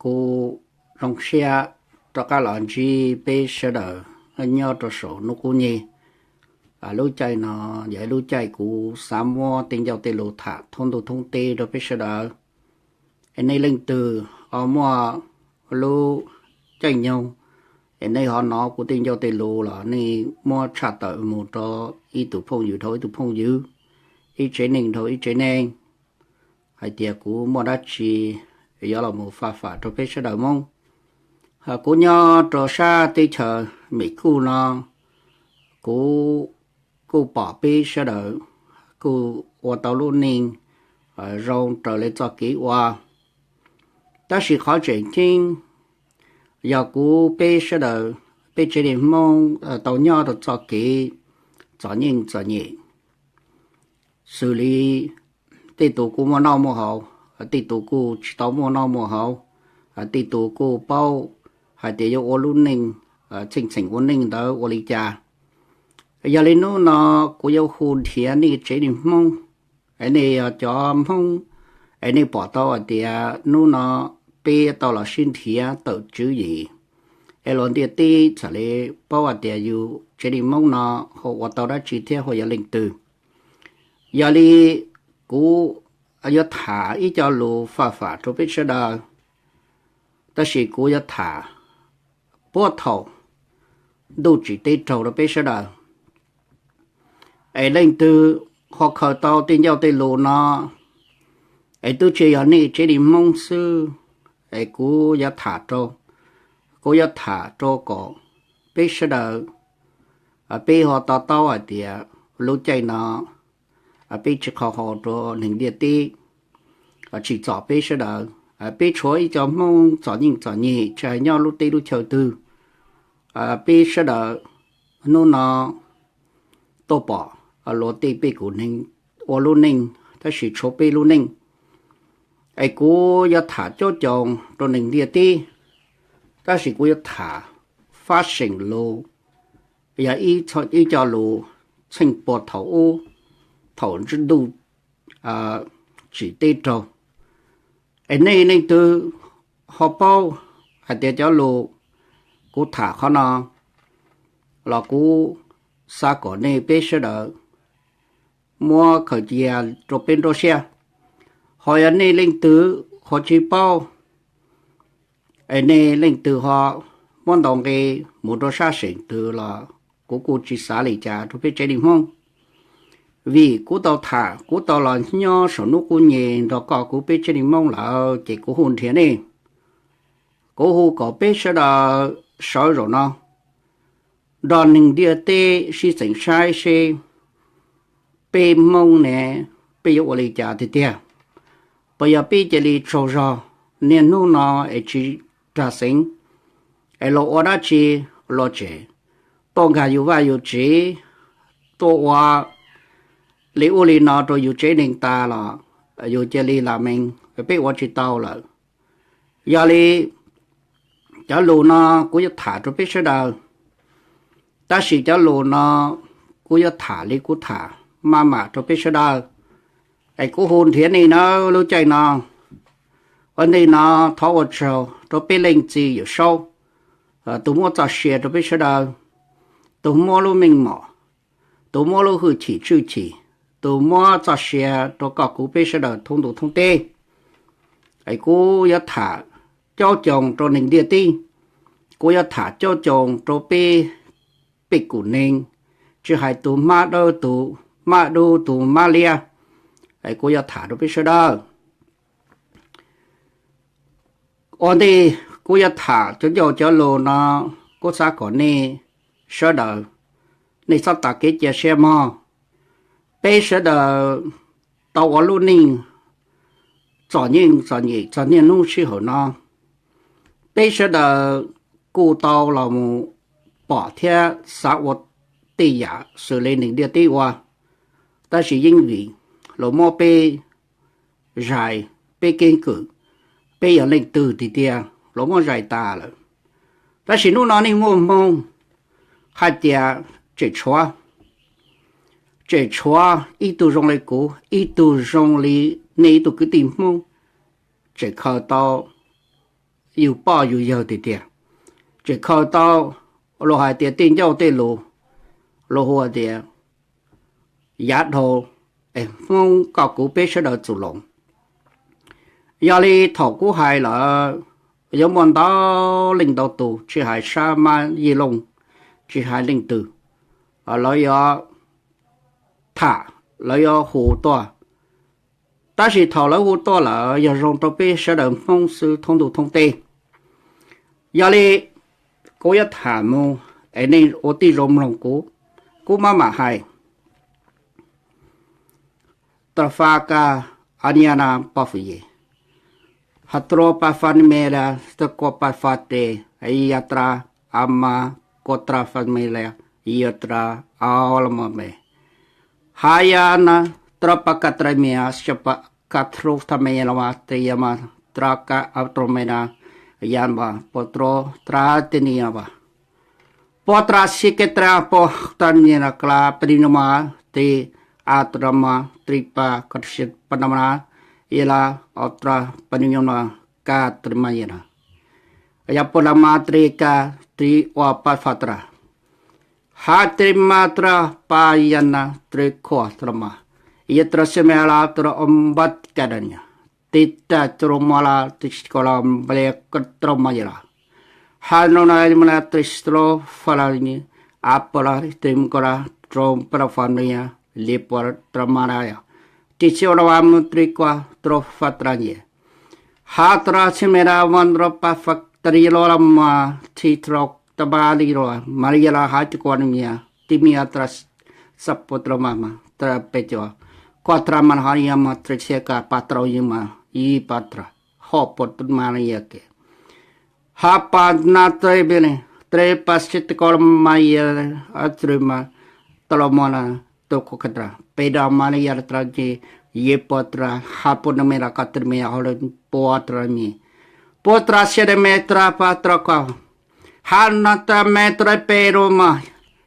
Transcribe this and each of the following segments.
Kuv zoo siab rov qab los ntsib peb sawv daws nyob rau saum hnub qub nyeg. Lub caij no yog ib lub caij kuv xav muab tej ncauj tej lus tham thoob ntuj thoob teb rau peb sawv daws. Es nej leej twg ho muaj lub caij nyoog es nej ho hnov kuv tej ncauj tej lus los nej muab tshaj tawm mus rau ib tug phooj ywg dhau ib tug phooj ywg, ib tsev neeg dhau ib tsev neeg, hais tias kuv muaj dab tsi yuav los mus faj fam rau peb sawv daws Hmoob. Kuv nyob rau sab teb chaws Mem Kuj no, kuv kuj pom peb sawv daws kuj ua tau lub neej zoo raws li txoj kev ua. Tab sis qhov tseem ceeb, yog kuv peb sawv daws, peb tsev neeg Hmoob tau nyob rau txoj kev txom nyem txom nyem, xws li tej tus kuj muaj noj muaj haus, tej tus kuj tsis tau muaj noj muaj haus, tej tus kuj paub hais tias yuav ua lub neej, txheej txheem ua neej ntawd ua li cas. Yog li hnub no kuv yuav hu nrhiav nej tsev neeg Hmoob, es nej yog cov Hmoob, es nej pom tau hais tias hnub no peb tau los sib nrhiav tawm tswv yim, es luag ntiaj teb txham li paub hais tias yus tsev neeg Hmoob no ho ua tau dab tsi thiab ho yog leej twg. Yog li kuv yuav tham ib co lus faj fam rau peb sawv daws, tab sis kuv yuav tham puag thaum ntuj tsim teb raug rau peb sawv daws. Es leej twg ho khaws tau tej ncauj tej lus no, es twb tsis yog nej tsev neeg Hmoob xwb, es kuv yuav tham rau, kuv yuav tham rau kom peb sawv daws, peb ho to taub hais tias lub caij no peb tsis qhau hau rau neeg ntiaj teb, tsim txom peb sawv daws. Peb tshuav ib co Hmoob txom nyem txom nyem tsis hais nyob lub teb lub chaw twg, peb sawv daws hnub no tuaj pom luag tej pej kum neeg ua lub neej, tab sis tshuav peb lub neej. Es kuv yuav tham caub coos rau neeg ntiaj teb, tab sis kuv yuav tham fab seem lus, yog ib co lus txheej puag thaum ub, thaum ntuj tsim teb raug. Es nej leej twg ho paub hais tias cov lus kuv tham qhov no los kuv xav kom nej peb sawv daws muab khaws cia rau peb nruab siab. Ho yog nej leej twg ho tsis paub, es nej leej twg ho muab ntaus nqi mus rau sab seem twg los kuv kuj tsis xav li cas rau peb tsev neeg Hmoob. Vim kuv tau tham, kuv tau los nyob saum hnub qub nyeg nrog koj kuv peb tsev neeg Hmoob lawm, ces kuv hu nrhiav nej. Kuv hu kom peb sawv daws sawv zaum no nrog neeg ntiaj teb sib xeem saib seb peb Hmoob ne, peb yuav ua li cas tiag tiag. Puas yog peb cia li tsaug zog niaj hnub no es tsis rag xeev, es los ua dab tsi los tsem, tuaj nkag yus vaj yus tsev, tuaj ua li ub li no rau yus tsev neeg tas los yus cia li lam mees, peb ua tsis tau lawm. Yog li cov lus no kuv yuav tham rau peb sawv daws, tab sis cov lus no kuv yuav tham li kuv tham maj mam rau peb sawv daws. Es kuv hu nrhiav nej na lub caij no, ua ntej no thov ua tsaug rau peb leej txiv Yawm Saub, tus muab txoj sia rau peb sawv daws, tus muab lub meej mom, tus muab lub hwj chim tswj chim, tus muab txoj sia rau koj kuv peb sawv daws thoob ntuj thoob teb. Es kuv yuav tham caub coos rau neeg ntiaj teb, kuv yuav tham caub coos rau peb pej kum neeg, tsis hais tus mab dawb tus mab dub tus mab liab, es kuv yuav tham rau peb sawv daws. Ua ntej kuv yuav tham cov ncauj cov lus no, kuv xav kom nej sawv daws, nej txhob tas kev cia siab mog. Peb sawv daws tau ua lub neej txom nyem txom nyem txog niaj hnub sij hawm no. Peb sawv daws kuj tau los mus pom thiab xav ua tej yam xws li neeg ntiaj teb ua, tab sis yeej vim luag muab peb zais, peb keeb kwm, peb yog leej twg tiag tiag los muab zais tas lawm. Tab sis hnub no nej muaj hmoo hais tias tseem tshuav, tseem tshuav ib tug zoo li kuv, ib tug zoo li nej ib tug kwv tij Hmoob, tseem khaws tau yug poj yug yawg tiag tiag. Tseem khaws tau luag hais tias tej ncauj tej lus, luag hu tias yav dhau, es Hmoob koj kuv peb sawv daws txuj loos. Yog li thaum kuv hais lawm, yuav muaj ntau leej ntau tus, tsis hais sab Mab Yij Looj, tsis hais leej twg, lawv yuav tham, lawv yuav hu tuaj. Tab sis thaum lawv hu tuaj lawm yog zoo rau peb sawv daws Hmoob xwb thoob ntuj thoob teb. Yog li kuv yuav tham mus, es nej ua tib zoo mloog kuv, kuv maj mam hais. Tau fa ka, a nia na poj fwm yim, ha tro pa fa ni me la, ta kua pa fa te, ya tra, a ma, kua tra fa me la, ya tra, a la ma me. Ha ya na, tra pa ka tra me, sa pa ka tru tha me la ma, te ya ma, tra ka a tro me na, ya ma, po tro, tra te ni ya ma. Pos tras si ke tras pos tras ni na kla pni no ma, tri a tras ma, tri pa ka si pa na ma, yela o tras pni no na, ka tri ma yela. Ya pos la ma tri ka, tri ua pa fa tras. Ha tri ma tras pa ya na, tri kua tras ma. Ya tras si me la tras om bat ka da nya. Ti ta tro ma la, ti ko la ble ka tro ma yela. Ha no na ma la tri tro fa la ni, a pa la tri ma ko la, tro pa la fa ni ya, li pa tras ma la ya. Ti si la va mu tri kua, tro fa tras ni. Ha tras si me la van ro pa fa tras lo la ma, ti tro ta ba li lo, ma li ya la ha ti kua ni ya, ti mi ya tras sa po tras ma ma, tras pe cua. Kua tras ma ha ya ma tras si ka pa tras yi ma, yi pa tras, ho po tras ma li ya ke. Ha pa na tre pe le, tre pa si ti ko la ma ya, a tre ma, ta lo ma la, to ko ka tras, pe da ma li ya tras ci, yi po tras, ha po na me la ka tre me ya ho le po tras mi. Po tras si de me tras pa tras ko. Ha na tras me tras pe ro ma.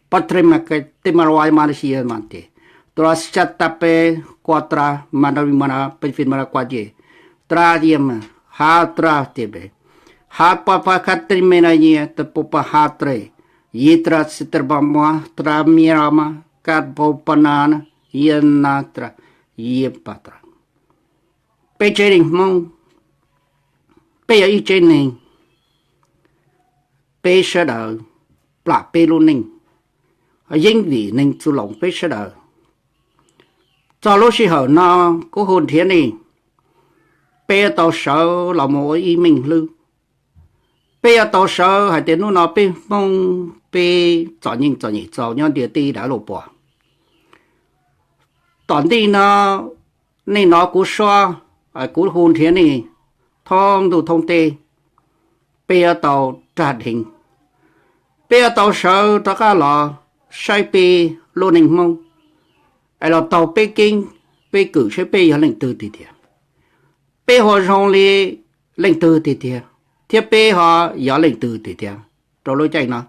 Pa tre ma ke ti ma lo ma le si ya ma ti. Tras sa ta pe kua tras ma da ma na pe fin ma la kua ye. Tras ye ma. Ha tras ti pe. Ha pa pa ka tre me na ye ta po pa ha tre. Yi tras si tras pa ma tras mi la ma. Ka po pa na na. Yi na tras. Yi pa tras. Peb tsev neeg Hmoob, peb yog ib tsev neeg, peb sawv daws plam peb lub neej, yeeb vim neeg txuj loos peb sawv daws. Txog lub sij hawm no kuv hu nrhiav nej, peb yuav tau sawv los mus ua ib meej hlwb. Peb yuav tau sawv hais tias hnub no peb Hmoob peb txom nyem txom nyem txaus nyob ntiaj teb dav luj puas. Tom ntej no nej hnov kuv suab, kuv hu nrhiav nej thoob ntuj thoob teb, peb yuav tau rag dheev, peb yuav tau sawv rov qab los saib peb lub neej Hmoob, es los taug peb keeb peb kwm saib peb yog leej twg tiag tiag, peb ho zoo li leej twg tiag tiag, thiab peb ho yog leej twg tiag tiag rau lub caij no.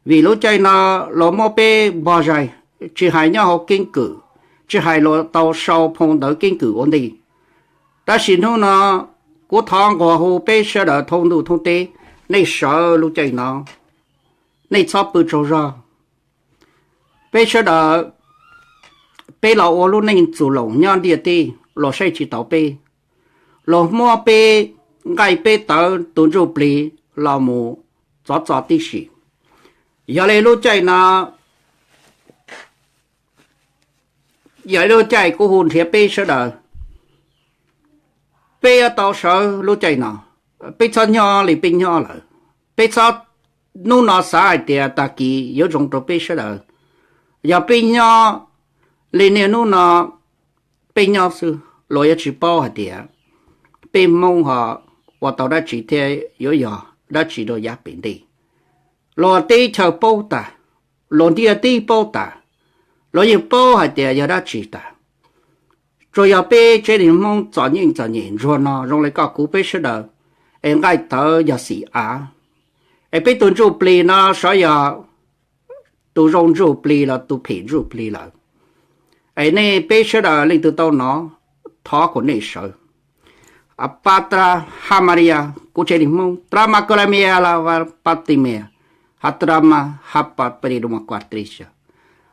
Vim lub caij no los muab peb npog zais, tsis hais nyob hauv keeb kwm, tsis hais los tau sau phoo ntawv keeb kwm ua ntej. Tab sis hnub no kuv thov nquag hu peb sawv daws thoob ntuj thoob teb, nej sawv lub caij no, nej txhob pw tsaug zog. Peb sawv daws, peb los ua lub neej txuj loos nyob ntiaj teb, luag saib tsis taus peb, luag muab peb nqaij peb tawv tus ntsuj plig los mus txov txo tib si. Yog li lub caij no, yog li lub caij kuv hu nrhiav peb sawv daws, peb yuav tau sawv lub caij no, peb txhob nyob li peb nyob lawm, peb txhob hnub no xav hais tias tag kis yuav zoo rau peb sawv daws. Yog peb nyob li niaj hnub no peb nyob xwb, luag yuav tsis paub hais tias peb Hmoob ho ua tau dab tsi thiab yuav yog dab tsi rau yav pem ntej. Luag teb chaws paub tas, luag ntiaj teb paub tas, luag yeej paub hais tias yog dab tsi tas. Tsuas yog peb tsev neeg Hmoob txom nyem txom nyem ntsuag no zoo li koj kuv peb sawv daws, es nqaij tawv yog xim av, es peb tus ntsuj plig no sav yog tus zoo ntsuj plig los tus phem ntsuj plig lawm. Es nej peb sawv daws leej twg tau hnov, thov kom nej sawv. Pab txag Hamalias, kuv tsev neeg Hmoob, txag Makulamias, Laj Patimas, hab txag Mab Hapapalilumas Kuatrisias,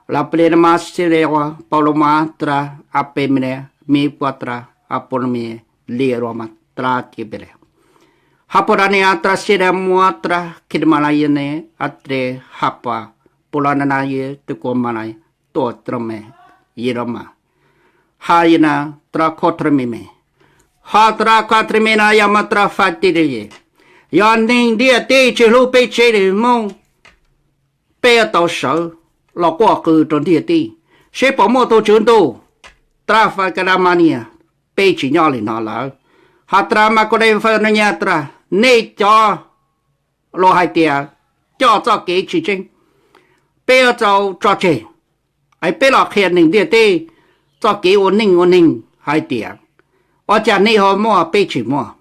Lapalilumas Silias, Paulumas, txag Apeminas, Mipuas, txag Apulumas, Lilumas, txag Kipelas, Hapudaniyas, txag Silimuas, txag Kilimalayenes, Ates, Hapas, Pulaunayees, Tukuamalayees, Tuatromes, Yilumas, Hayinas, txag Kuatramimas, hab txag Kuatramimas, yog mos txag Fatilayes. Yog neeg ntiaj teb tsis hlub peb tsev neeg Hmoob, peb yuav tau sawv los quaj qw rau ntiaj teb seb puas muaj tus tswv ntuj. Txag Fakadamanias, peb tsis nyob li no lawm. Hab txag Makulefanias, txag nej cov luag hais tias coj txoj kev tsis tseeb, peb yuav tau tso tseg. Es peb los qhia neeg ntiaj teb txoj kev ua neej ua neeg hais tias ua cas nej ho muaj peb tsis muaj.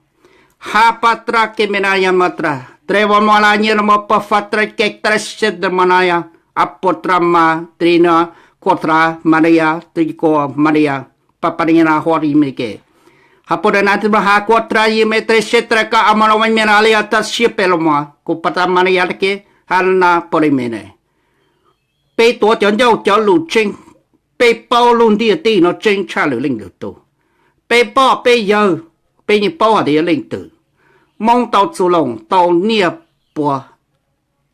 Hab pab txag Kipelas, yog mos txag Trevomalayees, los mos pab fab txag Ketesetemanayas, Apuas, txag Mab Trinas, Kuas, txag Maliyas, Tukuamalias, Papalinas, Huayimelas, Hapudaniyas, txag Mab Hapas, Kuas, txag Yimas, Tseses, txag Amulomalias, txag Sipelumas, Kuas, txag Maliyas, txag Kev, hab Napalimenas. Peb tuav cov ncauj cov lus tseeb, peb paub lub ntiaj teb no tseeb tshaj lwm leej lwm tus. Peb poj peb yawg, peb yeej paub hais tias yog leej twg. Hmoob tau txuj loos tau niaj puas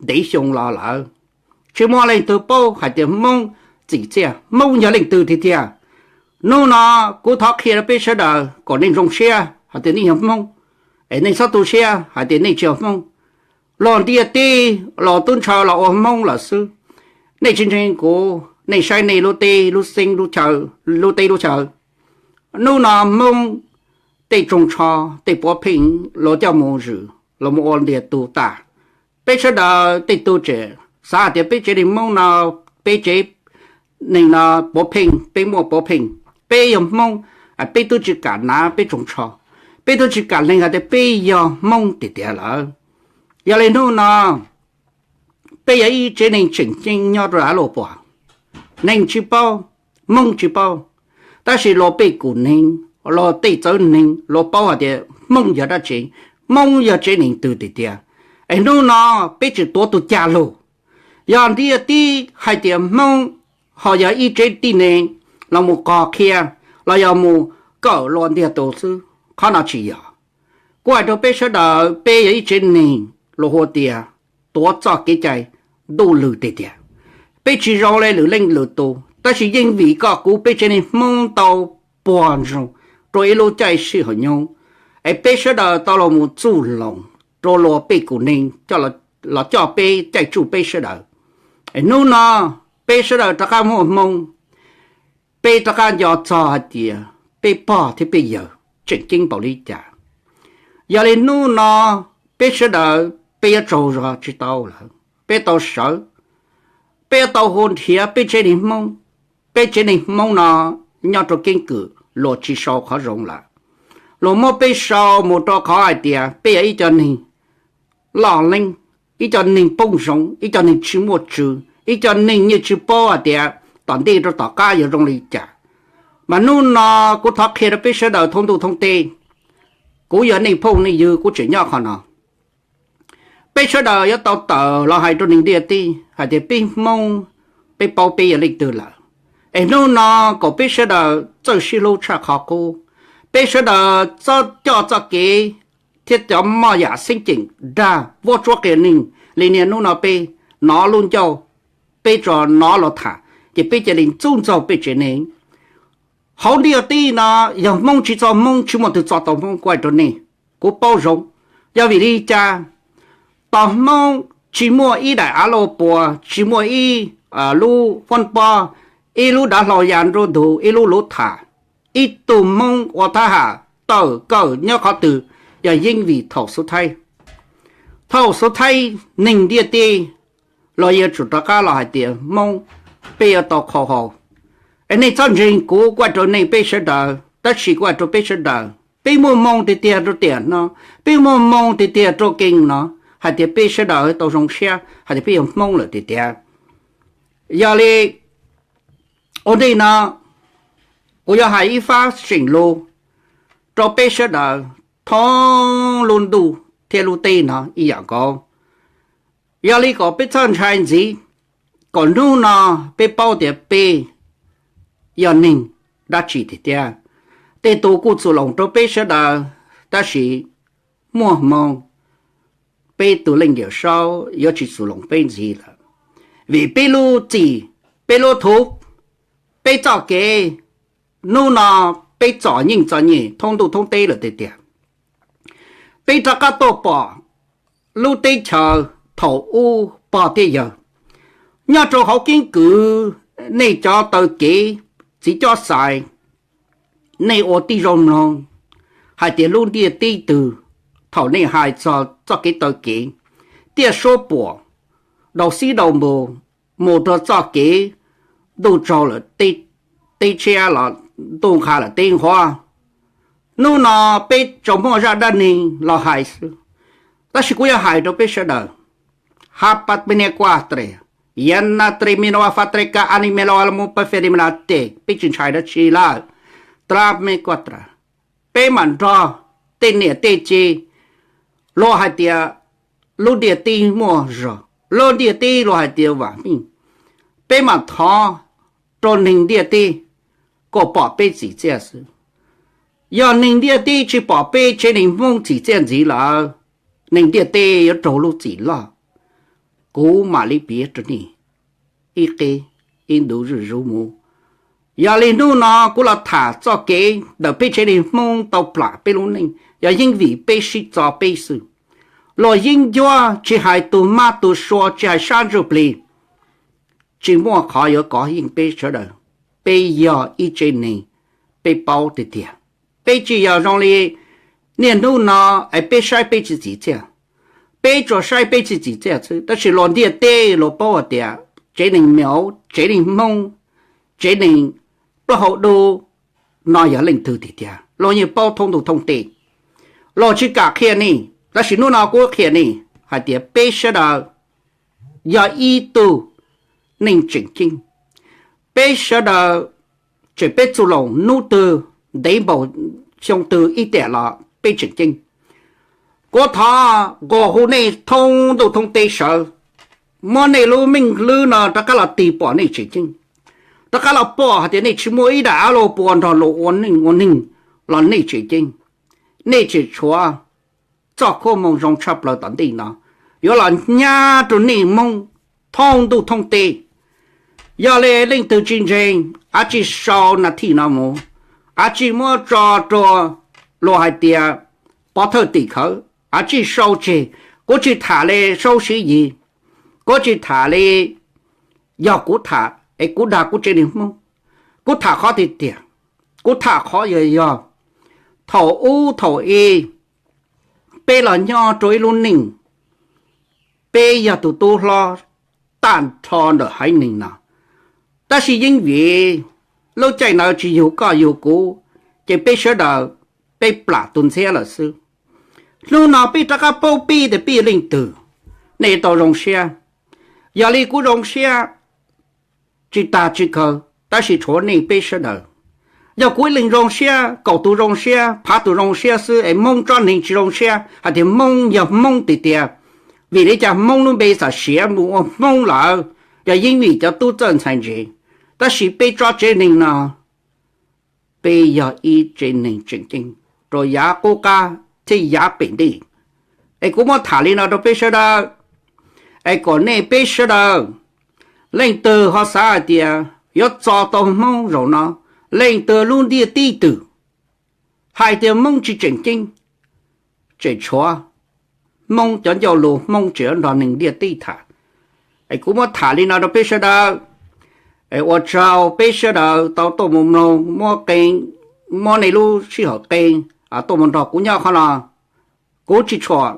ntev xyoo los lawm, tsis muaj leej twg paub hais tias Hmoob txim txiaj Hmoob yog leej twg tiag tiag. Hnub no kuv thov qhia rau peb sawv daws kom nej zoo siab hais tias nej yog Hmoob, es nej txhob tu siab hais tias nej tsis yog Hmoob. Luag ntiaj teb los tub ntshaw los ua Hmoob lawm xwb. Nej tsis ntseeg kuv, nej saib nej lub teb lub xeeb, lub teb lub chaw. Hnub no Hmoob tej tsoos tsho, tej puav pheej los coj mus zwm los mus ua ntiag tug tas. Peb sawv daws tej tug tseem xav hais tias peb tsev neeg Hmoob no, peb tsev neeg no puav pheej, peb muaj puav pheej, peb yog Hmoob, peb twb tsis kam hnav peb tsoos tsho, peb twb tsis kam lees hais tias peb yog Hmoob tiag tiag lawm. Yog li hnub no peb yog ib tsev neeg tseem ceeb nyob rau av luaj puas, neeg tsis paub, Hmoob tsis paub, tab sis luag pej kum neeg, luag tej txawv neeg luag paub hais tias Hmoob yog dab tsi, Hmoob yog tsev neeg twg tiag tiag. Es hnub no peb tseem tuav tus cag lug, yog ntiaj teb hais tias Hmoob ho yog ib tsev tib neeg los mus qog qhia los yog mus kawm luag ntiag tug xwb, qhov no tsis yog. Kuv hais rau peb sawv daws, peb yog ib tsev neeg luag hu tias tuav txoj kev cai ntuj lwg tiag tiag. Peb tsis zoo li lwm leej lwm tus, tab sis yeej vim koj kuv peb tsev neeg Hmoob tau puag ntsoog rau ib lub caij sij hawm nyoog, es peb sawv daws tau los mus txuj loos rau luag pej kum neeg coj los coj peb, caij tsuj peb sawv daws. Es hnub no peb sawv daws rov qab muaj hmoo, peb rov qab nco txog hais tias peb pog thiab peb yawg tseem ceeb npaum li cas. Yog li hnub no peb sawv daws peb yuav tsaug zog tsis tau lawm, peb tau sawv, peb yuav tau hu nrhiav peb tsev neeg Hmoob. Peb tsev neeg Hmoob no nyob rau keeb kwm luag tsis sau qhov zoo lawm, luag muab peb sau mus rau qhov hais tias peb yog ib co neeg loj leeb, ib co neeg poob zoov, ib co neeg tsis muaj tswv, ib co neeg yeej tsis paub hais tias tom ntej rau tom qab yuav zoo li cas. Mas hnub no kuv thov qhia rau peb sawv daws thoob ntuj thoob teb, kuv yog nej phooj nej ywg, kuv tseem nyob qhov no. Peb sawv daws yuav tau tawm los hais rau neeg ntiaj teb hais tias peb Hmoob, peb paub peb yog leej twg lawm. Es hnub no kom peb sawv daws txawj sib hlub tshaj qhov qub, peb sawv daws txhob coj txoj kev thiab cov moj yam xeeb ceem dag vuab tsuab qias neeg li niaj hnub no peb hnov lub ncauj, peb tso hnov luag tham ces peb cia li ntxub ntxaug peb tsev neeg. Hauv ntiaj teb no yog Hmoob tsis txo Hmoob, tsis muaj twg txo tau Hmoob, kuv hais rau nej, kuv paub zoo. Yog vim li cas tos Hmoob tsis muaj ib daim av lauj puas, tsis muaj ib lub foob pob, ib lub dav hlau ya nruab ntug, ib lub luv tham, ib tug Hmoob ua thab ham tawm kawm nyob qhov twg? Yog yeej vim thaum xub thaib, thaum xub thaib neeg ntiaj teb los yuav tsum rov qab los hais tias Hmoob, peb yuav tau qhau hau. Es nej txhob ntseeg kuv, kuv hais rau nej peb sawv daws, tab sis kuv hais rau peb sawv daws, peb muaj hmoo tiag tiag rau tiam no, peb muaj hmoo tiag tiag rau keeb no, hais tias peb sawv daws tau zoo siab hais tias peb yog Hmoob lawm tiag tiag. Yog li ua ntej no kuv yuav hais ib fab seem lus rau peb sawv daws thoob lub ntuj thiab lub teb no ib yam nkaus. Yog li kom peb txhob ntshai ntxiv, kom hnub no peb paub tias peb yog neeg dab tsi tiag tiag. Tej tus kuj txuj loos rau peb sawv daws, tab sis muaj hmoo peb tus Leej Yawm Saub yuav tsis txuj loos peb ntxiv lawm, vim peb lub txim, peb lub thuv, peb txoj kev, hnub no peb txom nyem txom nyem thoob ntuj thoob teb lawm tiag tiag. Peb rov qab tuaj pom lub teb chaws thaum ub pog thiab yawg nyob rau hauv keeb kwm, nej cov taw kev, txiv cob xais, nej ua tib zoo mloog hais tias lub ntiaj teb twg, thaum nej hais txog txoj kev taw kev, tiaj suab puam, daus xib daus npus, mus rau txoj kev ntuj tsaug lawm teb tshiab los ntuj nqha lawm teb nqhuab. Hnub no peb tsuas muaj zaj dab neeg los hais xwb, tab sis kuv yuav hais rau peb sawv daws. Hab pab peb niab kuaj tre, yam na tre me lo a fa tre ka a ni me lo a la mus pab fe li me la tes, peb tsis ntshai dab tsi lawm. Tra me kuaj tra, peb mam nrog tej niam tej txiv luag hais tias lub ntiaj teb muaj zog, lub ntiaj teb luag hais tias vam meej, peb mam thov rau neeg ntiaj teb kom pom peb txim txiaj xwb. Yog neeg ntiaj teb tsis pom peb tsev neeg Hmoob txim txiaj ntxiv lawm, neeg ntiaj teb yuav raug lub txim loj. Kuv mam li piav rau nej ib qib, ib ntu zuj zus mus. Yog li hnub no kuv los tham txoj kev ntawm peb tsev neeg Hmoob tau plam peb lub neej, yog yeej vim peb sib txo peb xwb. Luag yeeb ncuab tsis hais tus mab tus sua, tsis hais sab ntsuj plig, tsis muaj qhov yuav kov yeej peb sawv daws. Peb yog ib tsev neeg, peb paub tiag tiag. Peb tsis yog zoo li niaj hnub no es peb saib peb tsis txim txiaj. Peb tsuas saib peb tsis txim txiaj xwb, tab sis luag ntiaj teb luag paub hais tias tsev neeg Mev, tsev neeg Hmoob, tsev neeg plaub hau dub no yog leej twg tiag tiag, luag yeej paub thoob ntuj thoob teb. Luag tsis kam qhia nej, tab sis hnub no kuv qhia nej hais tias peb sawv daws yog ib tug neeg tseem ceeb. Peb sawv daws tseem peb txuj loos hnub twg, ntev npaum xyoo twg ib tiam los peb tseem ceeb. Kuv thov nqua hu nej thoob ntuj thoob teb sawv, muab nej lub meej lwb no rov qab los tig pom nej tseem ceeb. Rov qab los pom hais tias nej tsis muaj ib daim av luj puas nrog luag ua neej ua neeg los nej tseem ceeb. Nej tseem tshuav txoj koob hmoov zoo tshaj plaws tom ntej no yuav los nyab rau nej Hmoob thoob ntuj thoob teb. Yog li leej twg tsis ntseeg, av tsij sau nas thij no mus, av tsij muab tso rau luag hais tias pov thawj tim khawv, av tsij sau tseg. Kuv tsis tham li Saub Siv Yis, kuv tsis tham li yog kuv tham es kuv dag kuv tsev neeg Hmoob. Kuv tham qhov tiag tiag, kuv tham qhov yog yog thaum ub thaum i peb los nyob rau ib lub neej, peb yog tus tub hlob tag nrho ntawm haiv neeg no. Tab sis yeej vim lub caij ntawd tsis yug koj yug kuv, ces peb sawv daws peb plam tus ntxhiab lawm xwb. Hnub no peb rov qab paub pib tias peb yog leej twg, nej tau zoo siab. Yog li kuv zoo siab tsis tag tsis kawg, tab sis tshuav nej peb sawv daws. Yog kuv ib leeg zoo siab, kaum tus zoo siab, phav tus zoo siab xwb es Hmoob tsob neeg tsis zoo siab hais tias Hmoob yog Hmoob tiag tiag. Vim li cas Hmoob lub npe xam siav mus ua Hmoob lawm? Yog yeej vim cov tub txawj ntxhais ntse, tab sis peb tsob tsev neeg no peb yog ib tsev neeg tseem ceeb rau yav qub qab thiab yav pem ntej. Es kuv muab tham li no rau peb sawv daws, es kom nej peb sawv daws, leej twg ho xav hais tias yuav txo tau Hmoob zaum no, leej twg lub ntiaj teb twg hais tias Hmoob tsis tseem ceeb, tseem tshuav Hmoob cov ncauj lus Hmoob tseem nrog neeg ntiaj teb tham. Es kuv muab tham li no rau peb sawv daws. Es ua tsaug peb sawv daws tau tuaj mus mloog, muab qee, muab nej lub sij hawm qee tuaj mus nrog kuv nyob qhov no. Kuv tsis tshua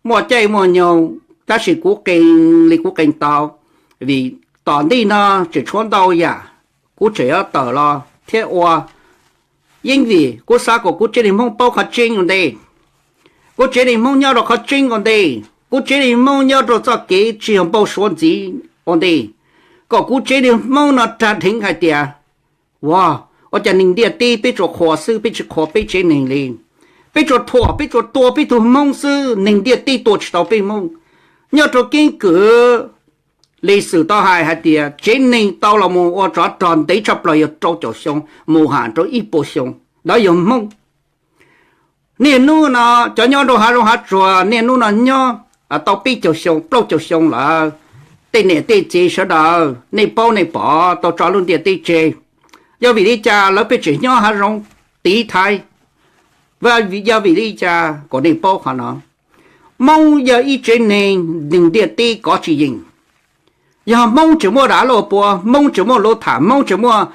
muaj caij muaj nyoog, tab sis kuv qee li kuv qee tau, vim tom ntej no tseem tshuav ntau yam kuv tseem yuav tawm los thiab ua. Yeej vim kuv xav kom kuv tsev neeg Hmoob paub qhov tseeb ua ntej, kuv tsev neeg Hmoob nyob rau qhov tseeb ua ntej, kuv tsev neeg Hmoob nyob rau txoj kev tsis yog npau suav ntxiv ua ntej, kom kuv tsev neeg Hmoob no rag dheev hais tias, ua, Ua cas neeg ntiaj teb peb tsuas qhuas xwb, peb tsis qhuas peb tsev neeg li? Peb tsuas thuam, peb tsuas tua peb tug Hmoob xwb, neeg ntiaj teb tua tsis tau peb Hmoob. Nyob rau keeb kwm li xwm tau hais hais tias tsev neeg tau los mus ua tsov rog ntev tshaj plaws yog rau caum xyoo mus ham rau ib puas xyoo, ntawd yog Hmoob. Niaj hnub no cov nyob rau hav zoov hav tsuag niaj hnub no nyob tau peb caug xyoo plaub caug xyoo lawm. Tej niam tej txiv sawv daws nej paub nej pom tau tso lub ntiaj teb tseg. Yog vim li cas lawv pheej tseem nyob hav zoov tiv thaiv? Yog vim li cas kom nej paub qhov no? Hmoob yog ib tsev neeg, neeg ntiaj teb kov tsis yeej. Yog Hmoob tseem muaj dav luaj pua, Hmoob tseem muaj luv tham, Hmoob tseem muaj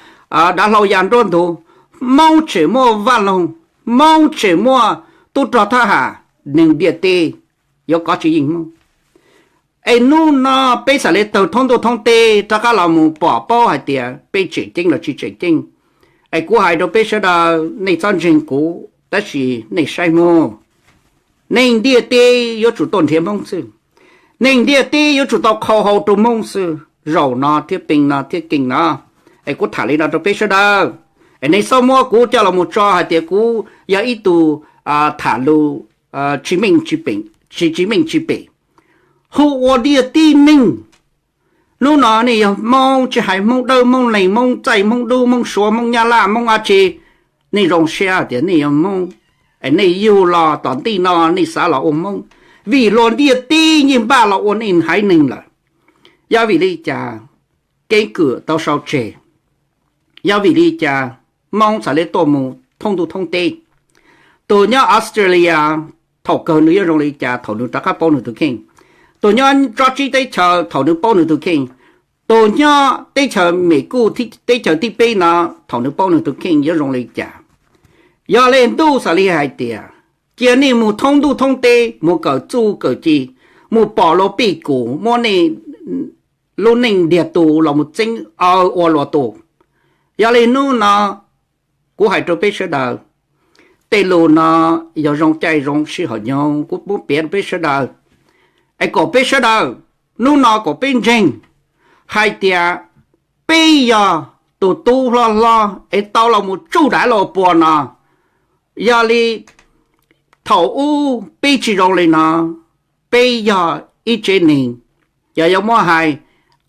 dav hlau ya nruab ntug, Hmoob tseem muaj vaj loog, Hmoob tseem muaj tub rog thab ham, neeg ntiaj teb yuav kov tsis yeej Hmoob. Es hnub no peb xav li tawg thoob ntuj thoob teb rov qab los mus pom paub hais tias peb tseem ceeb los tsis tseem ceeb. Es kuv hais rau peb sawv daws nej txhob ntseeg kuv tab sis nej saib Hmoob. Neeg ntiaj teb yuav tsum tuaj nrhiav Hmoob xwb. Neeg ntiaj teb yuav tsum tau qhau hau rau Hmoob xwb zaum no thiab pee no thiab keej no. Es kuv tham li no rau peb sawv daws, es nej txhob muab kuv coj los mus tso hais tias kuv yog ib tug tham lus tsis meej tsis pem, tsis tsis meej tsis pem. Hu ua ntiaj teb neeg. Hnub no nej yog Hmoob, tsis hais Hmoob Dawb, Hmoob Leeg, Hmoob Txaij, Hmoob Dub, Hmoob Suav, Hmoob Nyab Laj, Hmoob dab tsi, nej zoo siab tias nej yog Hmoob. Es nej yug los tom ntej no nej xav los ua Hmoob, vim luag ntiaj teb yeej npaj los ua nej haiv neeg lawm. Yog vim li cas keeb kwm tau sau tseg? Yog vim li cas Hmoob txhaj li tuaj mus thoob ntuj thoob teb? Tus nyob Australia, thaum kawg nws yuav zoo li cas thaum nws rov qab paub nws tus kheej? Tus nyob tsob tsib teb chaws thaum nws paub nws tus kheej? Tus nyob teb chaws Mes Kuj teb chaws thib peb no thaum nws paub nws tus kheej yuav zoo li cas? Yog li ntuj xav li hais tias cia nej mus thoob ntuj thoob teb, mus kawm txuj kawm ci, mus pom luag pij kum muab nej lub neej ntiag tug los mus txeeb aw ua luag tug. Yog li hnub no kuv hais rau peb sawv daws, tej lus no yog zoo caij zoo sij hawm nyoog kuv muab piav rau peb sawv daws, es kom peb sawv daws hnub no kom peb ntseeg hais tias peb yog tus tub hlob hlob es tau los mus tsuj dav luaj pua no. Yog li thaum ub peb tsis zoo li no, peb yog ib tsev neeg, yog yuav muab hais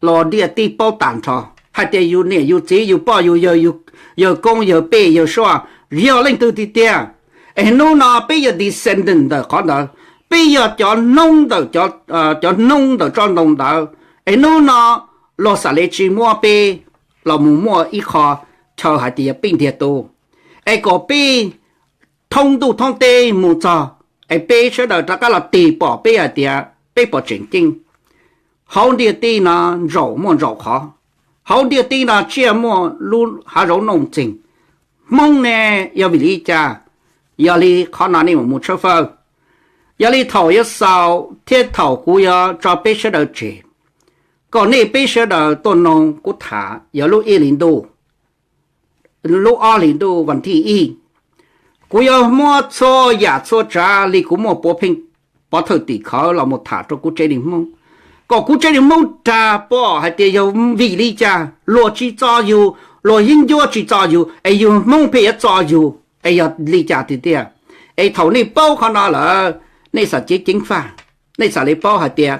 los ntiaj teb paub tag nrho hais tias yus niam yus txiv yus poj yus yawg, yawg koob yawg pej yawg suab yog leej twg tiag tiag. Es hnub no peb yog descendant ntawm qhov ntawd, peb yog cov noob ntawm, cov noob ntawm tsob ntoo ntawd. Es hnub no luag xav li tsis muab peb los mus muaj ib qho chaw hais tias yog peb ntiag tug, es kom peb thoob ntuj thoob teb mus txog, es peb sawv daws rov qab los tig pom peb hais tias peb puas tseem ceeb. Hauv ntiaj teb no ntsaum muaj ntsaum qhov, hauv ntiaj teb no tsiaj muaj lub hav zoov nuj txeeg. Hmoob ne, yog vim li cas? Yog li qhov no nej mam mus tshawb fawb. Yog li thaum yuav xaus thiab thaum kuv yuav tso peb sawv daws tseg, kom nej peb sawv daws tuaj noog kuv tham yog lub ib hlis ntuj, lub ob hlis ntuj vas thij ib, kuv yuav muab txhua yam txhua tsav li kuv muaj puav pheej pov thawj tim khawv los mus tham rau kuv tsev neeg Hmoob, kom kuv tsev neeg Hmoob rag pom hais tias yog vim li cas luag tsis txo yus, luag yeeb ncuab tsis txo yus, es yus Hmoob pheej yuav txo yus, es yog li cas tiag tiag. Es thaum nej paub qhov no lawm, nej xav ceev ceev faj, nej xav li paub hais tias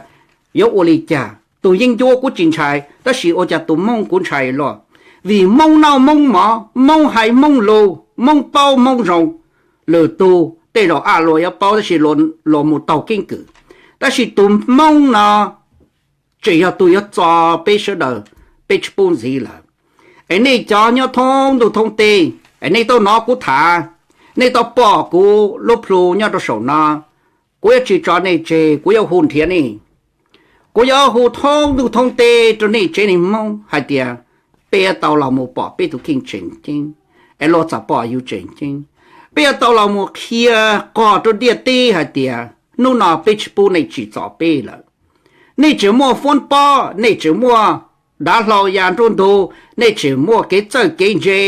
yuav ua li cas. Tus yeeb ncuab kuv tsis ntshai, tab sis ua cas tus Hmoob kuv ntshai luaj? Vim Hmoob noj Hmoob mov, Hmoob hais Hmoob lus, Hmoob paub Hmoob zoo. Lwm tus tej zaum a luag yuav paub tab sis luag mus taug keeb kwm, tab sis tus Hmoob no tseem yog tus yuav txo peb sawv daws, peb tsis pub ntxiv lawm. Es nej cov nyob thoob ntuj thoob teb, es nej tau hnov kuv tham, nej tau pom kuv lub plhu nyob rau saum no, kuv yuav tsis tso nej tseg, kuv yuav hu nrhiav nej. Kuv yuav hu thoob ntuj thoob teb rau nej tsev neeg Hmoob hais tias peb yuav tau los mus pom peb tus kheej tseem ceeb, es luag txawm pom yus tseem ceeb. Peb yuav tau los mus qhia qog rau ntiaj teb hais tias hnub no peb tsis pub nej tsim txom peb lawm. Nej tseem muaj foob pob, nej tseem muaj dav hlau ya nruab ntug, nej tseem muaj kev txawj kev ntse,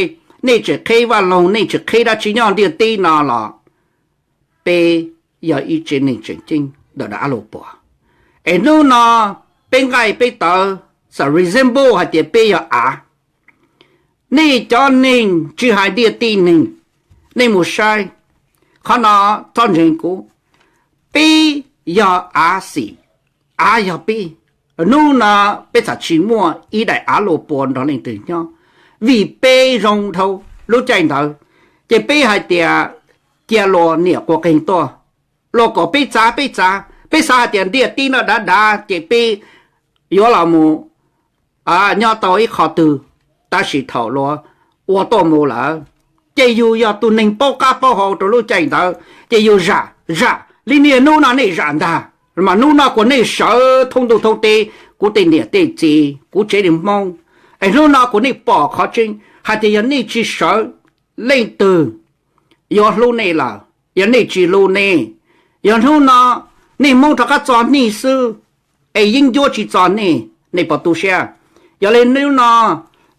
nej tseem qheb vaj loog, nej tseem qheb dab tsi nyob ntiaj teb no los peb yog ib tsev neeg tseem ceeb ntawm dav luaj pua. Es hnub no peb nqaij peb tawv xav resemble hais tias peb yog av, Nej cov neeg tsis hais ntiaj teb neeg, nej mus saib, qhov no txhob ntseeg kuv. Peb yog av xim, av yog peb. Hnub no peb txham tsis muaj ib daim av luaj puas nrog leej twg nyob, vim peb zoo dhau. Lub caij ntawd ces peb hais tias cia luag niam quas qeeg tuaj, luag kom peb txav peb txav, peb xav hais tias ntiaj teb no dav dav ces peb yuav los mus nyob tau ib qho twg. Tab sis thaum luag ua tuaj mus lawm, ces yus yog tus neeg paub qab paub hau rau lub caij ntawd ces yus zam zam li niaj hnub no nej zam ntag. Mas hnub no kuas nej sawv thoob ntuj thoob teb, kuv tej niam tej txiv, kuv tsev neeg Hmoob, es hnub no kuas nej pom qhov tseeb hais tias yog nej tsis sawv, leej twg yuav hlub nej lawm? Yog nej tsis hlub nej, yog hnub no nej Hmoob rov qab txog nej xwb, es yeeb ncuab tsis txog nej, nej puas tu siab? Yog li hnub no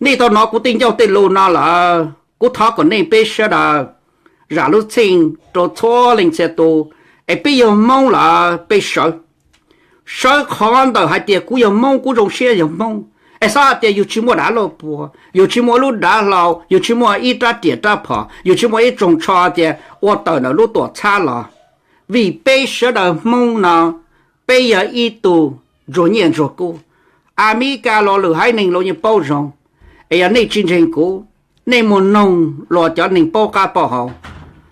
nej tau hnov kuv tej ncauj tej lus no lawm, kuv thov kom nej peb sawv daws zam lub txheej rau txhua leej txhia tus, es peb yog Hmoob lawm peb sawv. Sawv qhov ntawm hais tias kuv yog Hmoob, kuv zoo siab yog Hmoob, es xav hais tias yus tsis muaj dav luaj puas, yus tsis muaj lub dav hlau, yus tsis muaj ib rab riam rab phom, yus tsis muaj ib tsoos tsho tias ua tawm ntawm lub tuam txhab los. Vim peb sawv daws Hmoob no, peb yog ib tug ntsuag nyiaj ntsuag kub. Amelikas los lwm haiv neeg los yeej paub zoo, es yog nej tsis ntseeg kuv, nej mus noog luag cov neeg paub qab paub hau.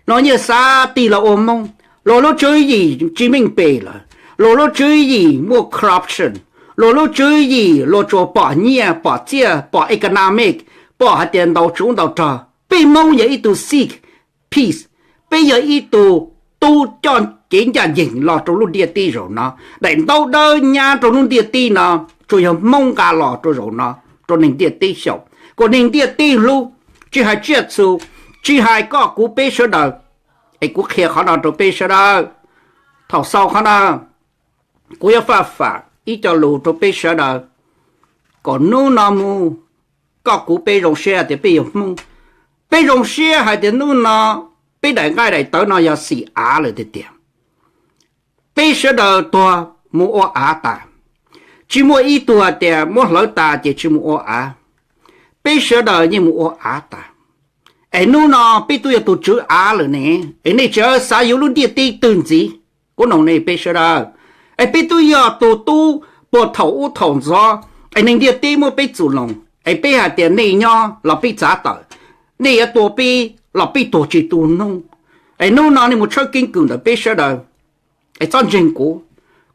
Luag yeej xav tig los ua Hmoob, luag lub tswv yim tsis meej pem lawm, luag lub tswv yim muaj corruption, luag lub tswv yim luag tsuas pom nyiaj pom txiaj pom economic, pom hais tias ntau tsuv ntau rog. Peb Hmoob yog ib tug seek peace, peb yog ib tug tub coj cev ncaj ncees los rau lub ntiaj teb zaum no. Daim ntaub dawb nyab rau lub ntiaj teb no tsuas yog Hmoob nqa los rau zaum no rau neeg ntiaj teb xyaum, kom neeg ntiaj teb hlub. Tsis hais tsiaj txhu, tsis hais koj kuv peb sawv daws. Es kuv qhia qhov no rau peb sawv daws. Thaum xaus qhov no, kuv yuav faj fam ib co lus rau peb sawv daws, kom hnub no mus koj kuv peb zoo siab tias peb yog Hmoob. Peb zoo siab hais tias hnub no peb daim nqaij daim tawv no yog xim av lawm tiag tiag. Peb sawv daws tuag mus ua av tas, tsis muaj ib tug hais tias muab hlawv tas ces tsis mus ua av. Peb sawv daws yeej mus ua av tas. Es hnub no peb twb yog tus tswv av lawm ne, es nej tseem xav yuav lub ntiaj teb twg ntxiv? Kuv noog nej peb sawv daws, es peb twb yog tus tub puag thaum ub thaum ntxov, es neeg ntiaj teb muab peb txum loos, es peb hais tias nej nyob los peb txav tawm, nej yuav tua peb los peb tuag tsis tu hnub. Es hnub no nej mus tshawb keeb kwm ntawm peb sawv daws, es txhob ntseeg kuv.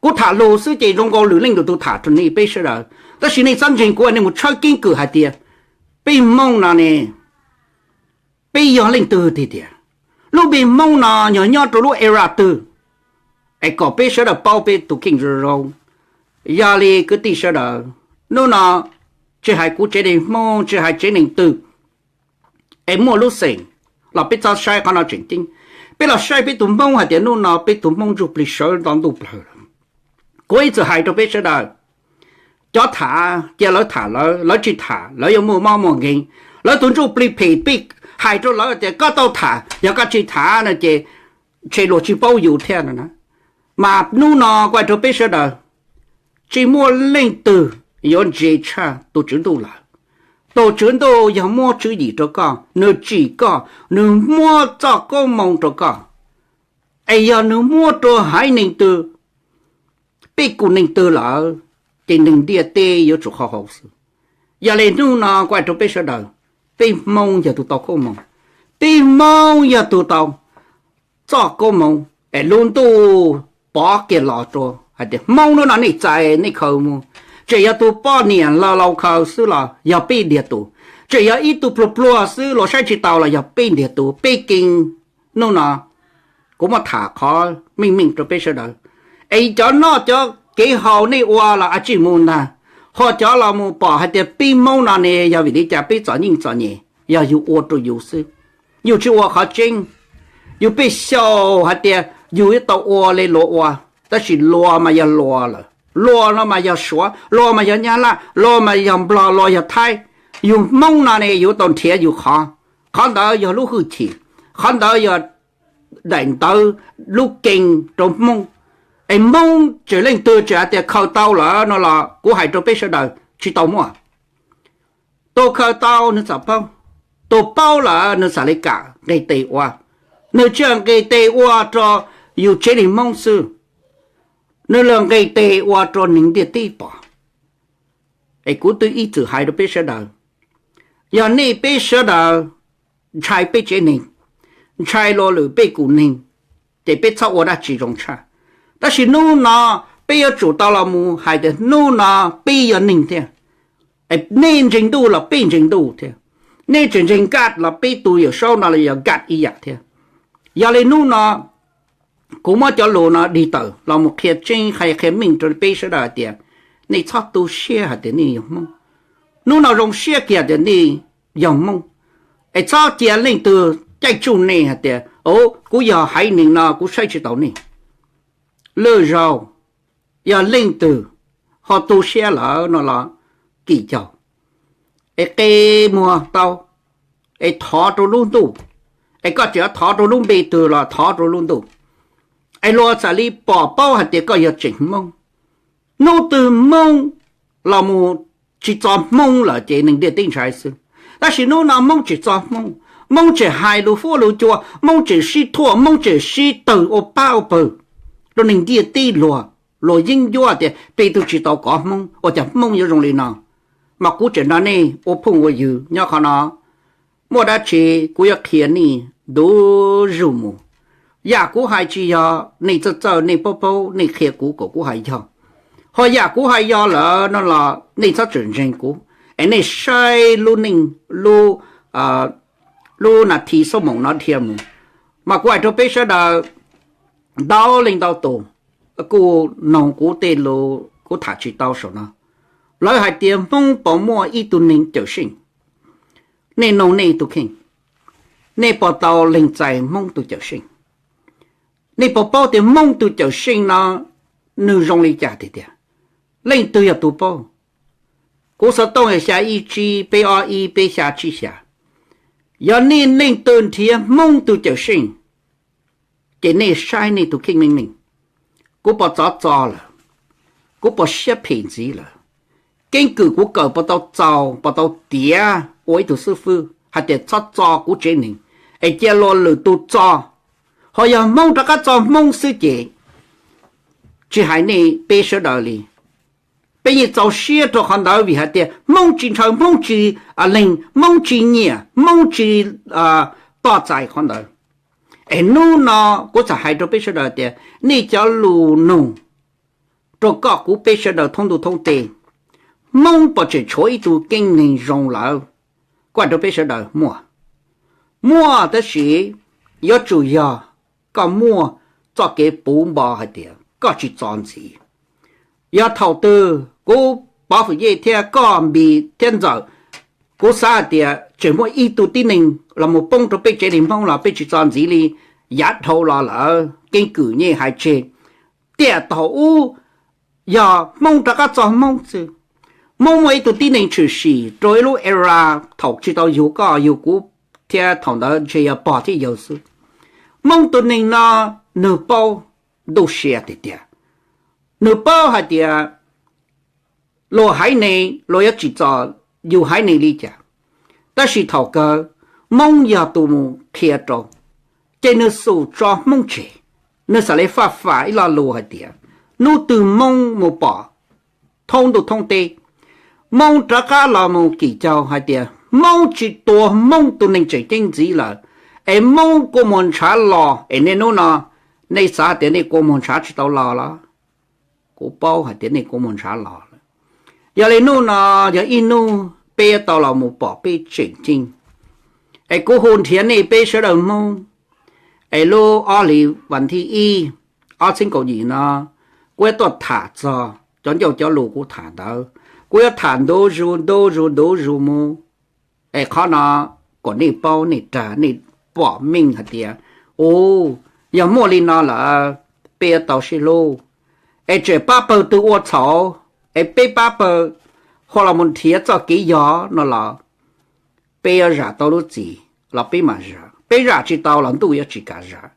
Kuv tham lus xwb ces zoo nkaus lwm leej lwm tus tham rau nej peb sawv daws, tab sis nej txhob ntseeg kuv, nej mus tshawb keeb kwm hais tias peb Hmoob no ne, peb yog leej twg tiag tiag, lub npe Hmoob no yog nyob rau lub era twg, es kom peb sawv daws paub peb tus kheej zoo zoo. Yog li kwv tij sawv daws, hnub no tsis hais kuv tsev neeg Hmoob, tsis hais tsev neeg twg, es muaj lub xeem los peb txhob saib qhov no tseem ceeb. Peb los saib peb tus Hmoob hais tias hnub no peb tus Hmoob ntsuj plig sawv nto ntuj plawg lawm. Kuv ib txwm hais rau peb sawv daws, cov tham cia lawv tham lawv, lawv tsis tham lawv yuav muaj mob muaj nkeeg. Lawv tus ntsuj plig phem, peb hais rau lawv tias koj tau tham, yog koj tsis tham no ces ntshe luag tsis paub yus thiab no na. Mas hnub no kuv hais rau peb sawv daws, tsis muaj leej twg yuav ntse tshaj tus Tswv Ntuj lawm. Tus Tswv Ntuj yog muab tswv yim rau koj, nws tsim koj, nws muab txoj koob hmoov rau koj. Es yog nws muab rau haiv neeg twg, peb kum neeg twg lawm, ces neeg ntiaj teb yuav tsum qhau hau xwb. Yog li hnub no kuv hais rau peb sawv daws, peb Hmoob yog tus tau koob hmoov, peb Hmoob yog tus tau txoj koob hmoov es lub ntuj pov kiag los rau hais tias Hmoob hnub no nej txais nej khaws mus. Tseem yog tus poj niam laus laus khaws xwb los yog peb ntiag tus, tseem yog ib tug pluag pluag xwb los saib tsis taus los yog peb ntiag tus, peb keeb. Hnub no kuv muab tham qhov meej meej rau peb sawv daws. Es cov noj cov kev haus nej ua los a tsij mus ntag, ho cov los mus pom hais tias peb Hmoob no ne yog vim li cas peb txom nyij txom nyem, yog yus ua rau yus xwb, yus tsis ua qhov tseeb. Yus pheej xyaum hais tias yus yuav tau ua li luag ua, tab sis luag mas yog luag lawm, luag no mas yog Suav, luag mas yog Nyab Laj, luag mas yog Nplog, luag yog Thaib. Yus Hmoob no ne yuav tau nrhiav yus qhov, qhov ntawd yog lub hwj chim, qhov ntawd yog daim ntawv, lub keeb rau Hmoob. Es Hmoob tseem leej twg tseem hais tias khaws tau lawm no los kuv hais rau peb sawv daws tsis tau muaj. Tus khaws tau nws txawm paub, tus paub lawm nws txawm li kam nqis tes ua. Nws tsis yog nqis tes ua rau yus tsev neeg Hmoob xwb, nws los nqis tes ua rau neeg ntiaj teb pom. Es kuv twb ib txwm hais rau peb sawv daws, yog nej peb sawv daws ntshai peb tsev neeg, ntshai luag lwm pej kum neeg, ces peb txhob ua dab tsi zoo tshaj. Tab sis hnub no peb yuav tsum tau los mus hais tias hnub no peb yog neeg thiab. Nej ntseeg ntuj los peb ntseeg ntuj thiab, nej tseem ntseeg God los peb tus Yawm Saub no los yog God ib yam thiab. Yog li hnub no kuv muab cov lus no dig tawm los mus qhia tseeb qhia meej rau peb sawv daws hais tias nej txhob tu siab hais tias nej yog Hmoob. Hnub no zoo siab kiag tias nej yog Hmoob, es txhob cia leej twg caij tsuj nej hais tias, Au, kuv yog haiv neeg no kuv saib tsis taus nej. Lwm zaus yog leej twg ho tu siab lawm no los kim caug, es qe muag tau, es thov rau lub ntuj, es koj tseem thov rau lub npe twg los thov rau lub ntuj, es luag txawm li pom paub hais tias koj yog tseem Hmoob. Hnub twg Hmoob los mus tsis txo Hmoob lawm ces neeg ntiaj teb ntshai xwb. Tab sis hnub no Hmoob tseem txo Hmoob, Hmoob tseem hais lus huab lus cua, Hmoob tseem sib thuam, Hmoob tseem sib tawg ua pab ua pawg rau neeg ntiaj teb luag, luag yeeb ncuab tias peb twb tsis tau kov Hmoob, ua cas Hmoob yuav zoo li no. Mas kuv tseem nrog nej ua phooj ua ywg nyob qhov no. Muaj dab tsi kuv yuav qhia nej ntu zus mus. Yam kuv hais tsis yog nej txawj txawj nej paub paub nej qhia kuv kom kuv hais yog, ho yam kuv hais yog lawm no los nej txhob tseem ntseeg kuv, es nej saib lub neej, lub, lub nas thi xab moos no dhia mus. Mas kuv hais rau peb sawv daws, ntau leej ntau tus kuj noog kuv tej lus kuv tham tsis tau saum no. Lawv hais tias Hmoob puas muaj ib tug neeg cawm seej? Nej noog nej tus kheej, nej puas tau lees txais Hmoob tus cawm seej? Nej puas paub tias Hmoob tus cawm seej no nws zoo li cas tiag tiag? Leej twg yog tus paub? Kuv xov tooj yog xya ib tsib peb ob ib peb xya tsib xya. Yog nej leej twg nrhiav Hmoob tus cawm seej, ces nej saib nej tus kheej meej meej. Kuv puas txov txo lawm? Kuv puas siab phem ntxiv lawm? Keeb kwm kuv kawm puas tau txaus puas tau tiav ua ib tug xib fwb hais tias txhob txo kuv tsev neeg, es cia luag lwm tus txo? Ho yog Hmoob rov qab txo Hmoob xwb ces tsis hais nej peb sawv daws li. Peb yeej txaus siab rau qhov ntawd vim hais tias Hmoob tsis ntshaw, Hmoob tsis lees, Hmoob tsis nyiam, Hmoob tsis toj txais qhov ntawd. Es hnub no kuv txawm hais rau peb sawv daws tias nej cov lus nug rau koj kuv peb sawv daws thoob ntuj thoob teb, Hmoob puas tseem tshuav ib tug keeb neeg zoo lawm? Kuv hais rau peb sawv daws muaj. Muaj tab sis yuav tsum yog koj muaj txoj kev puv npo hais tias koj tsis txo ntxiv. Yog thaum twg kuv Pov Fwm Yej thiab koj Npis thiab Ntxawm, kuv xav hais tias tseem muaj ib tug tib neeg los mus poob rau peb tsev neeg Hmoob los peb tsis txo ntxiv li, yav dhau los lawm keeb kwm nyej hais tseg. Tiam thaum ub yog Hmoob rov qab txo Hmoob xwb. Hmoob muaj ib tug tib neeg tshwm sim rau ib lub era thaum tsis tau yug koj yug kuv thiab thaum ntawd ntshe yog pog thiab yawg xwb. Hmoob tus neeg no nws paub ntuj sia tiag tiag. Nws paub hais tias luag haiv neeg luag yuav tsim txom yus haiv neeg li cas. Tab sis thaum kawg Hmoob yog tus mus qhia rau, ces nws xum tso Hmoob tseg. Nws xav li faj fam ib lo lus hais tias hnub twg Hmoob mus pom thoob ntuj thoob teb, Hmoob rov qab los mus kim caug hais tias Hmoob tsis tua Hmoob tus neeg tseem ceeb ntxiv lawm, es Hmoob kua muag ntshav los, es nej hnub no nej xav tias nej kua muag ntshav tsis tau los los? Kuv paub hais tias nej kua muag ntshav los lawm. Yog li hnub no yog ib hnub peb yuav tau los mus pom peb tseem ceeb. Es kuv hu nrhiav nej peb sawv daws Hmoob, es lub ob hlis vas thib ib ob txhiab kaum yim no kuv yuav tuaj tham txog cov ncauj cov lus kuv tham ntawd. Kuv yuav tham ntu zus ntu zus ntu zus mus. Es qhov no kom nej paub nej rag nej pom meej hais tias, u, yog muaj li no lawm, peb yuav tau sib hlub. Es tseem pab pawg twg ua txhaum, es peb pab pawg ho los mus nrhiav txoj kev yog no los peb yuav zam tau lub txim los peb mam zam, peb zam tsis tau los ntuj yuav tsis kam zam.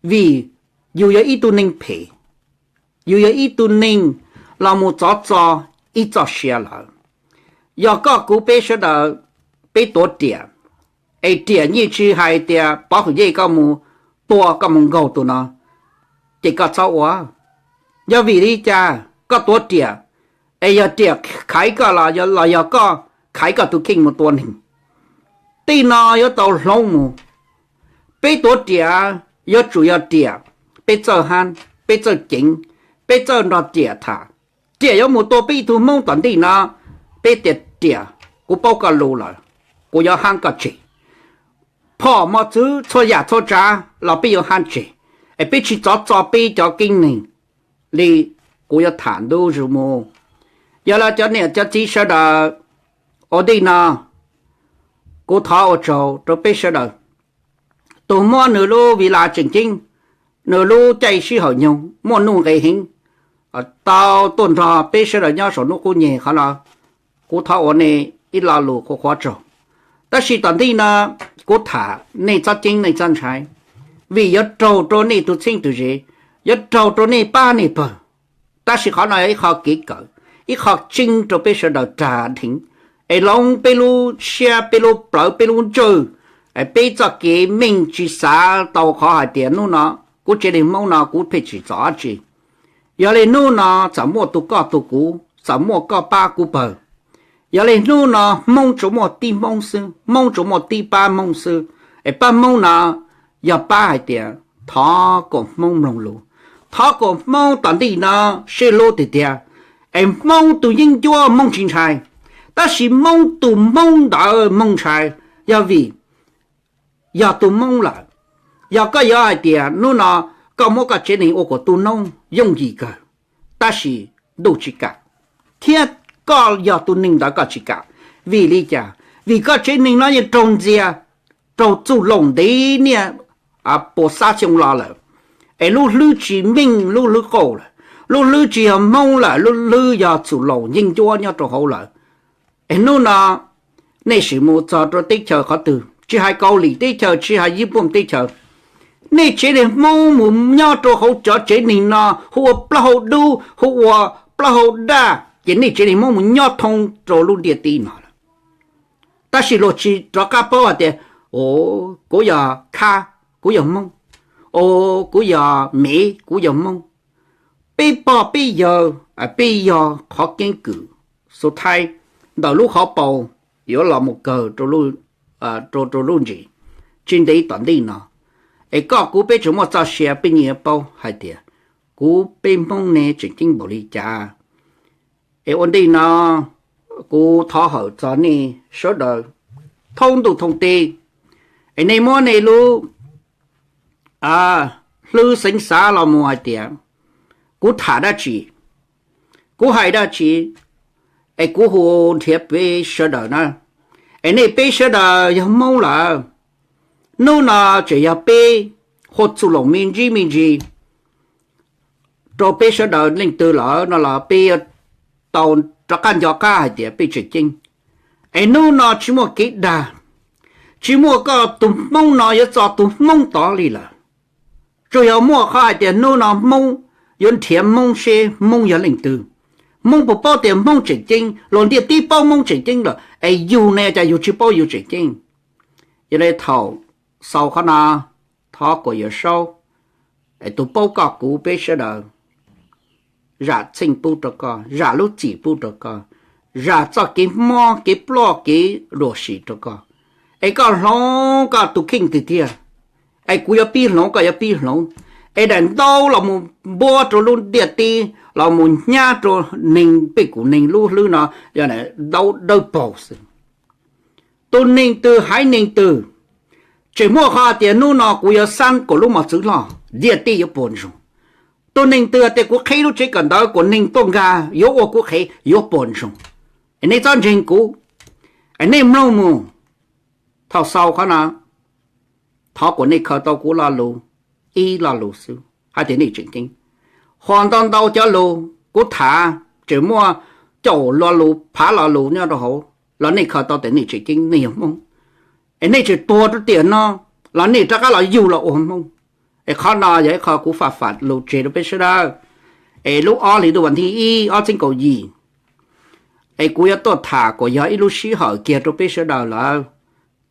Vim yus yog ib tug neeg phem, yus yog ib tug neeg los mus txov txo ib txoj sia lawm. Yog koj kuv peb sawv daws peb tuav riam, es riam yeej tsis hais tias pov hwm yej koj mus tua koj mus nkaug tus no, ces koj txhob ua. Yog vim li cas koj tuav riam? Es yog riam khaiv koj los los yog koj khaiv koj tus kheej mus tua neeg? Tej no yuav tau hloov mus. Peb tuav riam yuav tsum yog riam peb txawj hab, peb txawj ceev, peb txawj nrog riam tham. Riam yuav mus tua peb ib tug Hmoob tom ntej no, peb tias riam, kuv paub koj lus lawm, kuv yuav hab koj tseg. Phom mos txwv txhua yam txhua tsav los peb yuav hab tseg, es peb tsis txov txo peb cov keeb neeg li. Kuv yuav tham ntu zus mus. Yog li cov niam cov txiv sawv daws, ua ntej no kuv thov ua tsaug rau peb sawv daws. Tus muab nws lub vi las tseem ceeb, nws lub caij sij hawm nyoog muaj nuj nqes heev, tau tuaj nrog peb sawv daws nyob saum hnub qub nyeg qhov no, kuv thov ua nej ib lo lus qhuav qhuav tsaug. Tab sis tom ntej no kuv tham nej txhob ceeb nej txhob ntshai, vim yuav raug rau nej tus txheeb tus ze, yuav raug rau nej pab nej pawg. Tab sis qhov no yog ib qho kev kawm, ib qho tseeb rau peb sawv daws rag dheev, es hloov peb lub siab, peb lub plawv, peb lub ntswg, peb txoj kev meej tsis xav tau qhov hais tias hnub no kuv tsev neeg Hmoob no kuv pheej tsim txom dab tsi. Yog li hnub no txawm muaj tus koj tus kuv, txawm muaj koj pab kuv pawg, yog li hnub no Hmoob tsuas muaj tib Hmoob xwb, Hmoob tsuas muaj tib pab Hmoob xwb. Es pab Hmoob no yog pab hais tias thov kom Hmoob mloog lus, thov kom Hmoob tom ntej no sib hlub tiag tiag, es Hmoob tus yeeb ncuab Hmoob tsis ntshai, tab sis Hmoob tus Hmoob ntawd Hmoob ntshai. Yog vim yog tus Hmoob lawm, yog koj yuav hais tias hnub no koj muab koj tsev neeg ua kom tu noob yooj yim kawg, tab sis ntuj tsis kam, thiab koj yog tus neeg ntawd koj tsis kam. Vim li cas? Vim koj tsev neeg no yeej raug ntxias, raug txuj loos ntev niaj puas xab xyoo los lawm, es lub hlwb tsis meej lub hlwb qauj lawm, lub hlwb tsis yog Hmoob lawm, lub hlwb yog txuj loos yeeb ncuab nyob rau hauv lawm. Es hnub no nej sim mus txog rau teb chaws qhov twg, tsis hais Kaus Lim teb chaws, tsis hais Yij Pooj teb chaws, nej tsev neeg Hmoob mus nyob rau hauv cov tsev neeg no hu ua plaub hau dub, hu ua plaub hau daj, ces nej tsev neeg Hmoob mus nyob thoob rau lub ntiaj teb no lawm. Tab sis luag tsis rov qab paub hais tias, o, kuv yog khab, kuv yog Hmoob, o, kuv yog mev, kuv yog Hmoob. Peb pog peb yawg, peb yog qhov keeb kwm xu thaib ntawm lub hauv paus yuav los mus kawg rau rau lub ntsis, tsis ntev tom ntej no. Es koj kuv peb tseem muaj txoj sia peb nyias paub hais tias kuv peb Hmoob ne tseem ceeb npaum li cas. Es ua ntej no kuv thov hawm txog nej sawv daws thoob ntuj thoob teb, es nej muab nej lub hlwb xeev xav los mus hais tias kuv tham dab tsi, kuv hais dab tsi, es kuv hu nrhiav peb sawv daws na. Es nej peb sawv daws yog Hmoob lawm, hnub no tseem yog peb hu txuj loos me ntsis me ntsis rau peb sawv daws leej twg lawm no los peb yuav tau rov qab nco qab hais tias peb tseem ceeb. Es hnub no tsis muaj kev dag, tsis muaj koj tus Hmoob no yuav txo tus Hmoob tod li lawm. Tsuas yog muaj qhov hais tias hnub no Hmoob yuav nrhiav Hmoob seb Hmoob yog leej twg, Hmoob puas paub tias Hmoob tseem ceeb, los ntiaj teb paub Hmoob tseem ceeb lawm, es yus ne cas yus tsis paub yus tseem ceeb. Yog li thaum xaus qhov no, thov Kuam Yawm Saub, es tus paub koj kuv peb sawv daws, zam txheej pub rau koj, zam lub txim pub rau koj, zam txoj kev mob kev ploj kev luam sim rau koj, es koj hloov koj tus kheej tiag tiag, es kuv yuav pib hloov koj yuav pib hloov, es daim ntaub los mus npuab rau lub ntiaj teb, los mus hnyiab rau neeg pej kum neeg lub hlwb no, yog ntaub dawb paug xwb. Tus neeg twg haiv neeg twg tseem muaj qhov tias hnub no kuv yuav xab kom lub mos txwv loj, ntiaj teb yuav puas ntsoog. Tus neeg twg tias kuv qhib lub tsev kawm ntawv kom neeg tuaj nkag yuav ua kuv qhev yuav puas ntsoog. Es nej txhob ntseeg kuv, es nej mloog mus. Thaum xaus qhov no, thov kom nej khaws tau kuv lo lus ib lo lus xwb hais tias nej tseem ceeb. Ho ntau ntau cov lus kuv tham tseem muaj caum lo lus phav lo lus nyob rau hauv los nej khaws tau tias nej tseem ceeb, nej yog Hmoob. Es nej tseem tuag rau tiam no los nej rov qab los yug los ua Hmoob. Es qhov no yog ib qho kuv faj fam lus tseg rau peb sawv daws. Es lub ob hlis ntuj vas thib ib ob txhiab kaum yim, Es kuv yuav tuaj tham kom yog ib lub sij hawm kiag rau peb sawv daws lawm.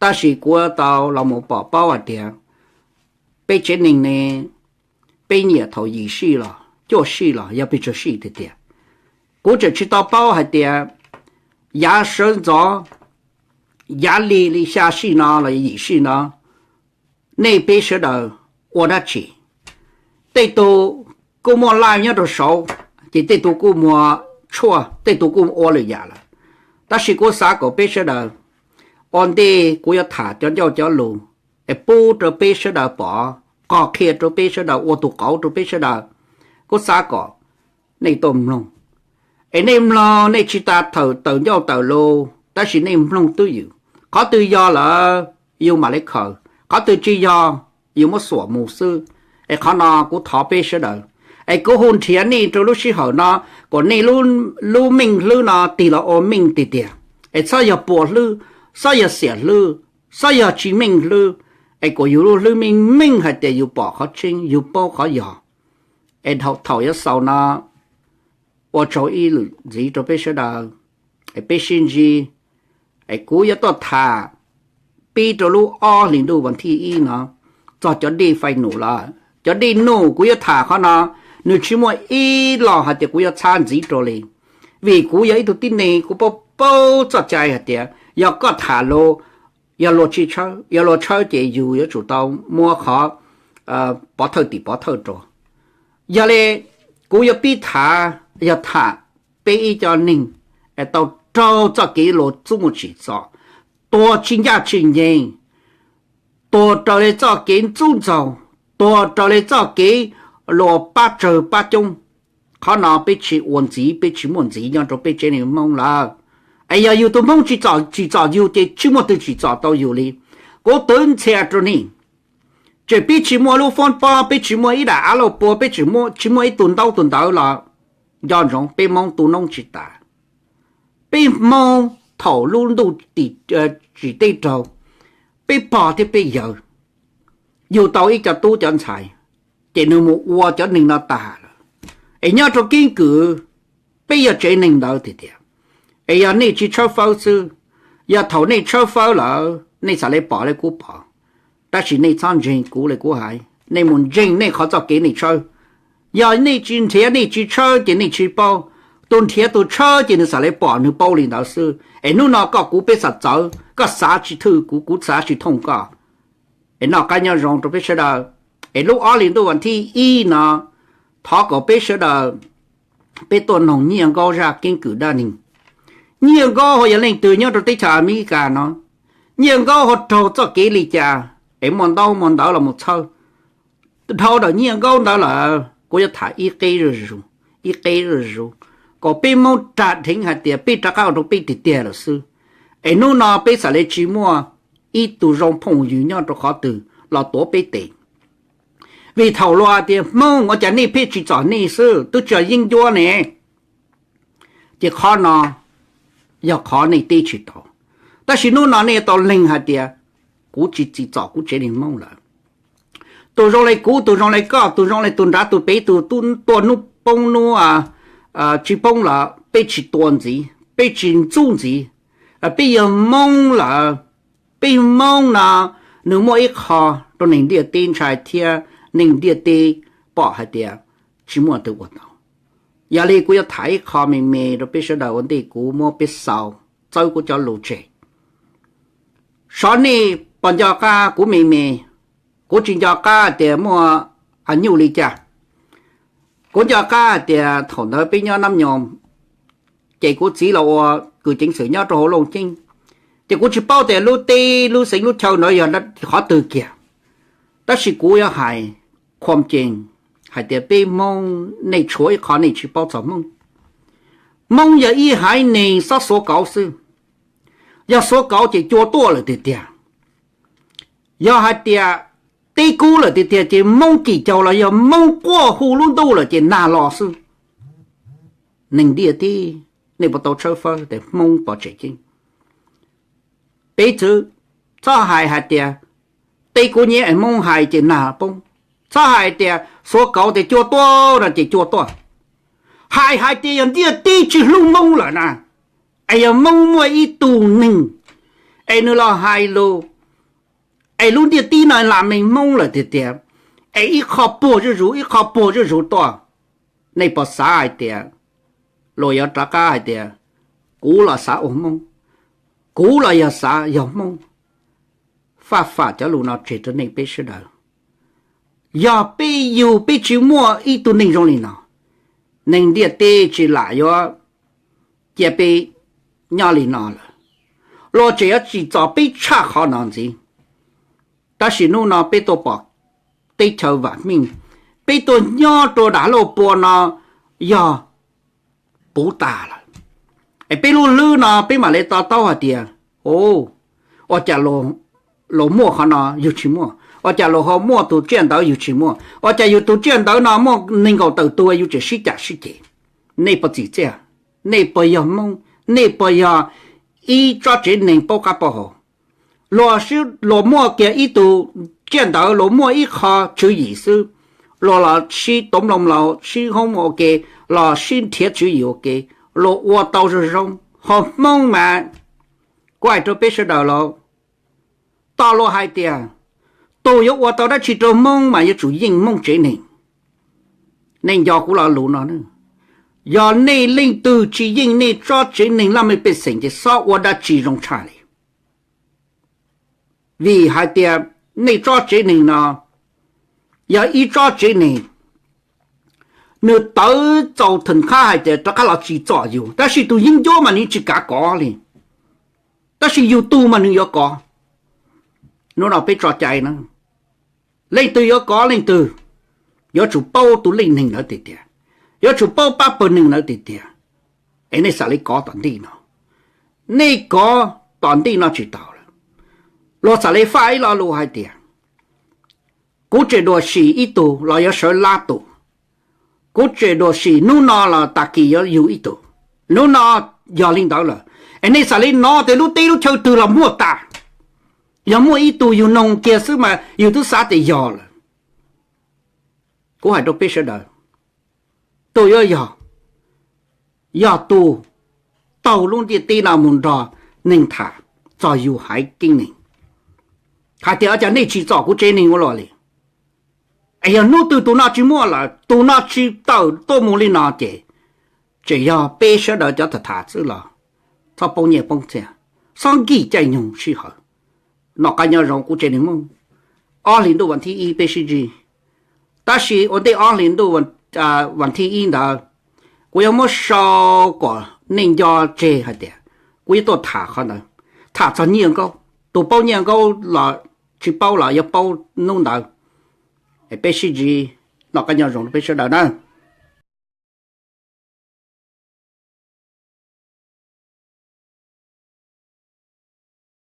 Tab sis kuv tau los mus pom paub hais tias peb tsev neeg ne, peb nyiam thaum yim sij los cuaj sij los yog pes tsawg sij tiag tiag. Kuv tseem tsis tau paub hais tias yav sawv ntxov, yav li li xya sij no los yim sij no, nej peb sawv daws ua dab tsi? Tej tug kuj muaj live nyob rau saud, ces tej tug kuj muag tshuaj, tej tug kuj ua lwm yam lawm. Tab sis kuv xav kom peb sawv daws, ua ntej kuv yuav tham cov ncauj cov lus es pub rau peb sawv daws pom, qhov qhia rau peb sawv daws, ua tus qauv rau peb sawv daws, kuv xav kom nej tuaj mloog. Es nej mloog nej tsis tas tawm ncauj tawm lus, tab sis nej mloog twj ywm. Qhov twg yog lawm yus mam li khaws, qhov twg tsis yog yus muab xuam mus xwb. Es qhov no kuv thov peb sawv daws, es kuv hu nrhiav nej rau lub sij hawm no, kom nej lub meej hlwb no tig los ua meej tiag tiag, es txhob yog puas hlwb, txhob yog xiam hlwb, txhob yog tsis meej hlwb, es kom yus lub hlwb meej meej hais tias yus pom qhov tseeb, yus paub qhov yog. Es thaum yuav xaus no, ua tsaug ib lwm ntxiv rau peb sawv daws, es peb sib ntsib. Es kuv yuav tuaj tham pib rau lub ob hlis ntuj vas thib ib no txog cov dej fais num lawm. Cov dej num kuv yuav tham qhov no, nws tsis muaj ib los hais tias kuv yuav txhab ntxiv rau li, vim kuv yog ib tug tib neeg kuv paub paub txoj cai hais tias yog koj tham lus, yog luag tsis tshawb, yog luag tshawb ces yus yuav tsum tau muab qhov pov thawj tim pov thawj rau. Yog li kuv yuav pib tham, yog tham peb ib co neeg tau raug txoj kev luag txuj muaj tsim txom, tuag tsis ncaj tsis ncees, tuag raws li txoj kev ntxub ntxaug, tuag raws li txoj kev luag pab tsawg pab coob. Qhov no peb tsis ua ntxiv, peb tsis muaj ntxiv nyob rau peb tsev neeg Hmoob lawm. Es yog yus tus Hmoob tsis txom, tsis txom yus ces tsis muaj twg tsis txom tau yus li. Kuv twv ntxhia rau nej, ces peb tsis muaj lub foob pob, peb tsis muaj ib daim av lauj pua, peb tsis muaj ib tug ntaub tus ntawv los nco ntsoov peb Hmoob tu noob tsis tas. Peb Hmoob thaum lub ntuj tsim teb raug, peb pog thiab peb yawg yug tau ib co tub cov ntxhais, ces nws mus ua cov neeg no tas lawm. Es nyob rau keeb kwm, peb yog tsev neeg ntawd tiag tiag. Es yog nej tsis tshawb fawb xwb, yog thaum nej tshawb fawb lawm nej xav li pom li kuv pom, tab sis nej txhob ntseeg kuv li kuv hais, nej mus ntseeg nej qhov txoj kev nej tshawb. Yog nej tsis nrhiav nej tsis tshawb ces nej tsis paub. Tus nrhiav tus tshawb ces nws xav li pom nws paub li ntawd xwb. Es hnub no koj kuv peb xav txawv, koj xav tsis thwj kuv, kuv xav tsis thooj koj. Es noj qab nyob zoo rau peb sawv daws. Es lub ob hlis ntuj vas thib ib no, thov kom peb sawv daws peb tuaj noog Nyiaj Nkaub zaj keeb kwm dab neeg. Nyiaj Nkaub ho yog leej twg nyob rau teb chaws Amelikas no? Nyiaj Nkaub ho raug txoj kev li cas? Es muaj ntaub muaj ntawv los mus txhawb. Dhau ntawm Nyiaj Nkaub ntawd lawm, kuv yuav tham ib qeb zuj zus, ib qeb zuj zus, kom peb Hmoob rag dheev hais tias peb rov qab ua rau peb tiag tiag lawm xwb. Es hnub no peb xav li tsis muaj ib tug zoo phooj ywg nyob rau qhov twg los tuav peb tes. Vim thaum luag tias Hmoob ua cas nej pheej tsis txom nej xwb, twb tsis yog yeeb ncuab ne. Ces qhov no yog qhov nej teb tsis tau. Tab sis hnub no nej tau lees hais tias kuv tsis txim txom kuv tsev neeg Hmoob lawm. Tus zoo li kuv, tus zoo li koj, tus zoo li tus nrad tus pem, tus tuaj hnub poob hnub tsis poob los peb tsis tua ntxiv, peb tsis ntxub ntxiv. Peb yog Hmoob lawm, peb Hmoob no nws muaj ib qho rau neeg ntiaj teb ntshai thiab neeg ntiaj teb pom hais tias tsis muaj twg ua tau. Yog li kuv yuav tham ib qho me me rau peb sawv daws ua ntej kuv muab peb xaus, txawb kuv cov lus tseg. Xyov nej puas nco qab kuv me me, kuv tsis nco qab tias muaj nyuj li cas. Kuv nco qab hais tias thaum ntawd peb nyob Nab Nyoos, ces kuv txiv los ua kws ceev xwm nyob rau hauv Looj Ceeb, ces kuv tsis paub tias lub teb lub xeev lub chaw ntawd yog qhov twg kiag. Tab sis kuv yuav hais qhuam cees hais tias peb Hmoob nej tshuav ib qho nej tsis paub txog Hmoob. Hmoob yog ib haiv neeg txhob xuav kauv xwb. Yog xuav kauv ces cua tuaj lawm tiag tiag. Yog hais tias teb kub lawm tiag tiag ces Hmoob cim caug los yog Hmoob quaj hu lub ntuj lawm ces nag los xwb. Neeg ntiaj teb, nej puas tau tshawb fawb tias Hmoob pov tseg ceeb? Piv txwv, txhob hais hais tias teb kub nyeb es Hmoob hais ces nag poob. Txhob hais tias xuav kauv tias cua tuaj no ces cua tuaj. Hais hais tias yog ntiaj teb tsis hlub Hmoob lawm na, Es yog Hmoob muaj ib tug neeg es nws los hais lus, es lub ntiaj teb no lam me Hmoob lawm tiag tiag, es ib qho puag zuj zus ib qho puag zuj zus tuaj, nej puas xav hais tias luag yuav rov qab hais tias kuv los xav ua Hmoob, kuv los yog xav yog Hmoob? Faj fam cov lus no tseg rau nej peb sawv daws. Yog peb yug peb tsis muaj ib tug neeg zoo li no, neeg ntiaj teb tsis lam yuav cia peb nyob li no lawm. Luag tseem yuav tsim txom peb tshaj qhov no ntxiv. Tab sis hnub no peb tuaj pom teb chaws vam meej, peb tuaj nyob rau dav luaj pua no yog puv tas lawm. Es peb lub hlwb no peb mam li to taub hais tias, ua cas luag muaj qhov no yus tsis muaj, ua cas luag ho muaj tus tsiaj ntawd yus tsis muaj, ua cas yus tus tsiaj ntawd no muaj nees nkaum tawm tug yus tseem sib cam sib ceg. Nej puas txim txiaj? Nej puas yog Hmoob? Nej puas yog ib tsob tsev neeg paub qab paub hau? Luag muaj kiag ib tug tsiaj ntawd, luag muaj ib qho tswv yim xwb, luag los sib toob mloog los sib hoob ua ke, los sib nrhiav tswv yim ua ke, luag ua tau zoo zoo. Ho Hmoob mas, kuv hais rau peb sawv daws los, tos luag hais tias tus yuav ua tau dab tsi rau Hmoob mas yuav tsum yeej Hmoob tsev neeg. Nej nco kuv lo lus no, yog nej leej twg tsis yeej nej tsob tsev neeg laj mej pej xeem ces xob ua dab tsi zoo tshaj li. Vim hais tias nej tsob tsev neeg no yog ib tsob tsev neeg nws tawv txaus theem qhab hais tias rov qab los tsim txom yus, tab sis tus yeeb ncuab mas nws tsis kav kov li, tab sis yus tug mas nws yuav kov. Hnub no peb tso cai na, leej twg yuav kov leej twg, yuav tsum paub tus leej neeg ntawd tiag tiag, yuav tsum paub pab pawg neeg ntawd tiag tiag, es nej xav li kov tom ntej no. Nej kov tom ntej no tsis tau lawm. Luag xav li faj ib lo lus hais tias, kuv tseem dua sim ib tug los yuav sawv lab tus, kuv tseem dua sim hnub no los tag kis yuav yug ib tug. Hnub no yog li ntawd lawm, es nej xav li no tias lub teb lub chaw twg los muaj tas. Yog muaj ib tug yug noog kiag xwb mas yus twb xav tias yog lawm. Kuv hais rau peb sawv daws, tus yuav yog, yog tus taug lub ntiaj teb no mus nrog neeg tham txog yus haiv keeb neeg, hais tias ua cas nej tsim txom kuv tsev neeg ua luaj li. Es yog hnub twg tus no tsis muaj lawm, tus no tsis tawm tuaj mus li no ces, tseem yog peb sawv daws cov tham tham xwb los txhob poob nyiaj poob txiaj, xob nkig caij nyoog sij hawm. Noj qab nyob zoo kuv tsev neeg Hmoob. Ob hlis ntuj vas thib ib peb sib ntsib, tab sis ua ntej ob hlis ntuj vas thib ib ntawd, kuv yuav muab sau kom nej nco tseg hais tias kuv yuav tuaj tham qhov ntawd, tham txog Nyiaj Nkaub. Tus paub Nyiaj Nkaub los tsis paub los yuav paub hnub ntawd. Peb sib ntsib, noj qab nyob zoo rau peb sawv daws na.